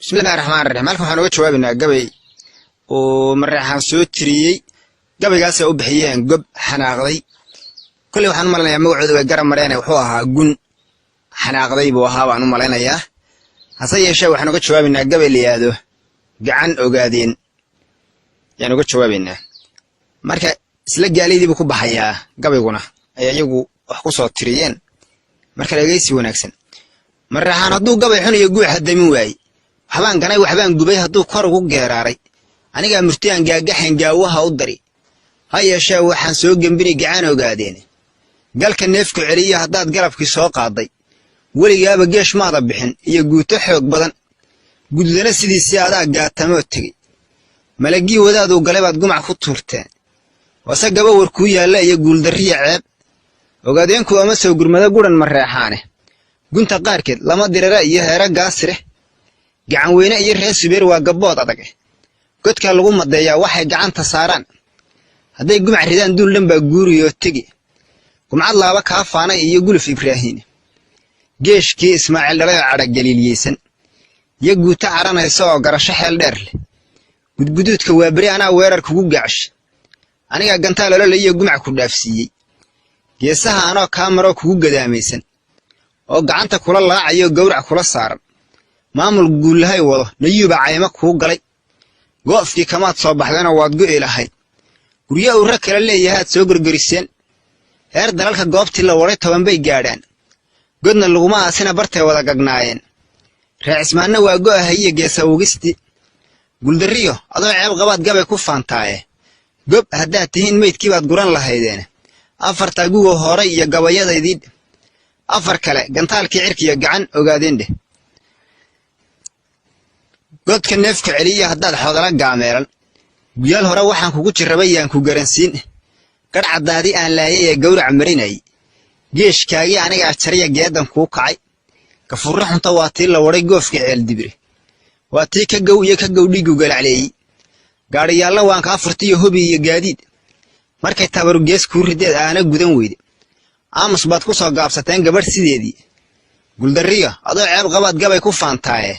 Bismillahi raxmaan raxiim. Halkan waxaan uga jawaabaynaa gabay oo Mareexaan soo tiriyey. Gabaygaasay u bixiyeen "Gob xanaaqday". Kolley waxaan u malaynayaa magacooda way garab mareen, wuxuu ahaa "Gun xanaaqday" buu ahaa baan u malaynayaa. Hase yeeshee, waxaan uga jawaabaynaa gabay la yidhaahdo "Gacan Ogaadeen" yaan uga jawaabaynaa. Marka isla gaalaydiibuu ku baxayaa gabayguna, ay iyagu wax ku soo tiriyeen. Marka dhegeysi wanaagsan. Mareexaan hadduu gabay xun iyo guuxa damin waayey, waxbaan ganay, waxbaan gubay, hadduu kor ugu geeraaray, anigaa murtiyaan gaagaxayn gaawaha u dari. Ha yeeshee, waxaan soo gembini gacan ogaadeen. Galka neefku celiya haddaad galabkii soo qaaday, weligaaba geesh maada bixin iyo guuto xoog badan. Gududana sidiisii adaa gaatamoo tegey. Malagii wadaaduu galay baad gumac ku tuurteen. Wase gaba war kuu yaalla iyo guuldarriya ceeb. Ogaadeenku ama soo gurmado guran Mareexaane. Gunta qaarkeed lama dirara iyo heero gaasire. Gacanweyne iyo reer Subeer waa gabbood adag. Godkaa lagu madeeyaa waxay gacanta saaraan. Hadday gumac ridaan, duul dhan baa guuriyoo tegi. Gumcad laaba kaa faanay iyo Guluf Ibraahiin, geeshkii Ismaaciil dhalay oo cadhagaliiliyeysan iyo guuto caranaysa oo garasho xeel dheer leh. Gudguduudka waa beri anaa weerar kugu gaacsha. Anigaa gantaal olole iyo gumac ku dhaafsiiyey. Geesaha anoo kaa maroo kugu gadaamaysan oo gacanta kula laacayo, gowrac kula saaran. Maamul guullahay wado nayuuba caymo kuu galay. Go'ofkii kamaad soo baxdeenoo waad go'i lahayd. Guryo uu rag kale leeyahaad soo gorgoriseen. Heer dalalka goobtii la wadhay 10 bay gaadhaan. Godna laguma aasina, bartay wada gagnaayeen. Reer Cismaanna waa go'ahayiyo geesa ugisti. Guuldarriyo adoo ceeb qabaad gabay ku faantaaye. Gob haddaad tihiin, meydkii baad guran lahaydeen. Afartaa gugo horay iyo gabayadaydii, afar kale gantaalkii cirkiyo gacan ogaadeen dheh. Godka neefka celiya haddaad xodala gaameelan, guyaal hore waxaan kugu jirrabay yaan ku garansiin. Gadh caddaadi aan laayay ee gowrac marinayay, geeshkaagii anigaa jariya geedan kuu kacay. Gafurro xunta waa tii la wadhay goofka Ceeldibire, waa tii ka gow iyo ka gow dhiiggu galacleeyey. Gaadhiyaalla waan kaa furtiyo hobi iyo gaadiid. Markay tabaru gees kuu rideed aana gudan weyde, aamus baad ku soo gaabsateen gabadh sideedii. Guuldarriyo adoo ceeb qabaad gabay ku faantaaye.